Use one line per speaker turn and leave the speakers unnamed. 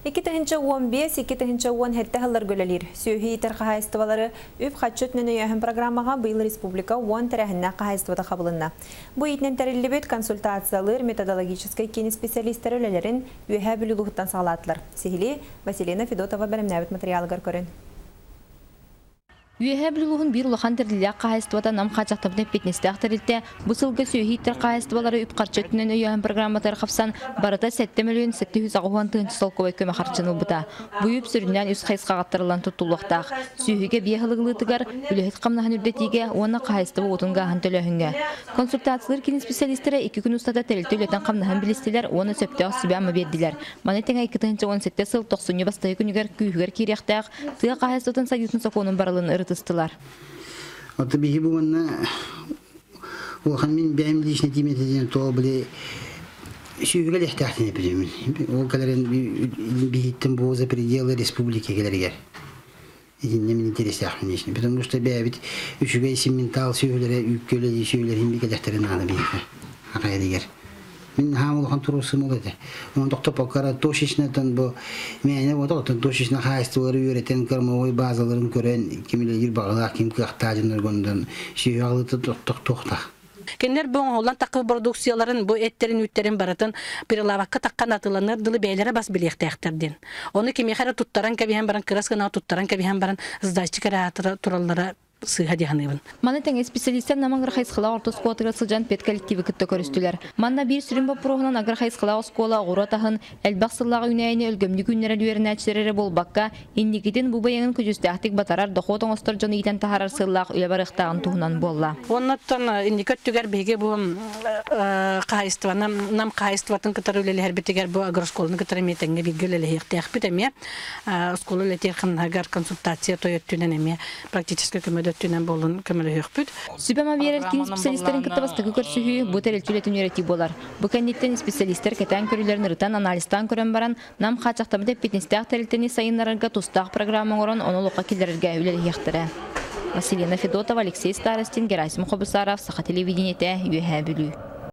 2015 2017 сылларга үлэлиир сүөһү иитэр хаһаайыстыбалары үп-харчы өттүнэн өйөөһүн программаҕа быйыл республика 10 тэрээһиннээх хаһаайыстыбата хабылынна. Бу иитинэн тэриллибит консультациялыыр методологическай киин специалистара үлэлэрин Үөһээ Бүлүү улууһуттан саҕалаатылар. Сиһилии Василина Федотова бэлэмнээбит матырыйаалыгар көрүн.
Үөһээ Бүлүү улууһун биир улахан тэриллээх хаһаайыстыбата Нам хааччахтаммыт эппиэтинэстээх тэрилтэ бу сылга сүөһү ииттэр хаһаайыстыбалары үп-харчы өттүнэн өйөөһүн программатыгар хапсан барыта 7 мөлүйүөн 780 тыһыынча солкуобай көмө харчыны ылбыта. Бу үп сүрүннээн үс хайысхаҕа аттарыллан туттуллуохтаах. Сүөһүгэ биэ аһылыгылыытыгар, үлэһит хамнаһын үрдэтиигэ уонна хаһаайыстыба уотун гааһын төлөөһүҥҥэ. Консультациялыыр киин специалистэрэ 2 күн устата тэрилтэ үлэтин-хамнаһын билистилэр уонна сөптөөх сүбэ-ама биэрдилэр. Маны тэҥэ 2017 сыл тохсунньу бастакы күнүгэр күүһүгэр киириэхтээх Тыа хаһаайыстыбатын сайдыытын сокуонун барылын ырытыстылар.
Ото биһи бу манна улахан мин бэйэм личный тиимэтэ то били сүүһүгэр лехтээхтин эпитимин. Ол кэлэрин биһиттэн бу за пределы республики кэлэригэр. Итиннэ мин интересээхпин лично. Потому что бэйэбит үчүгэй симментал сүөһүлэрэ үүккэ сүөһүлэрин бикэлэхтэрин наада биһиэхэ акайарыгар. Мин хаам улахан туруорсум ол этэ. Онон тохтоппокко точечнатан бу мээнэ буолбатах, оттон точечно хаһаайыстыбалары үөрэтэн, кормовой базаларын көрөн, ким үлэлиир баҕалаах, ким кыахтаах дьоннорго онтон сүөһү аҕалыыта тохтуохтаах.
Кинилэр бу оҥоһуллан таххыбыт продукцияларын, бу эттэрин-үүттэрин барытын прилавокка таххан атыыланар дылы бэйэлэрэ бас билиэхтээхтэр диэн. Ону кимиэхэ эрэ туттаран кэбиһэн баран, кырас гына туттаран кэбиһэн баран, сдача эрэ тураллара сыыһа дии саныыбын.
Маны тэҥэ специалистар Нам агрохайысхалаах орто оскуолатыгар сылдьан педколлективы кытта көрүстүлэр. Манна биир сүрүн боппуруоһунан агрохайысхалаах оскуола оҕуруот аһын, элбэх сыллаах үүнээйини өлгөмнүк үүннэрэр үөрэнээччилэр эрэ буолбакка, инникитин бу быйаҥын көдьүүстээхтик батарар, дохуот оҥостор дьону иитэн таһаарар сыаллаах үлэ барыахтааҕын туһунан буолла.
Оннуттан инники өттүгэр биһиги бу хаһаайыстыбаны Нам хаһаайыстыбатын кытары үлэлэһэрбитигэр бу агроскуоланы кытары эмиэ тэҥҥэ бииргэ үлэлэһиэхтээхпит эмиэ. Оскуола үлэтигэр хамнаһыгар консультация той өттүнэн эмиэ практическай көмө да өттүнэн буолун көмөлөһүөхпүт.
Сүбэ-ама биэрэр киин специалистарын кытта бастакы көрсүһүү бу тэрилтэ үлэтин үөрэтии буолар. Бу кэнниттэн специалистар кэтээн көрүүлэрин ырытан, анализтаан көрөн баран, Нам хааччахтаммыт эппиэтинэстээх тэрилтэни сайыннарарга тустаах программа оҥорон, ону олоххо киллэрэргэ үлэлэһиэхтэрэ. Василина Федотова, Алексей Старостин, Герасим Хобусаров, Саха телевидениетэ, Үөһээ Бүлүү.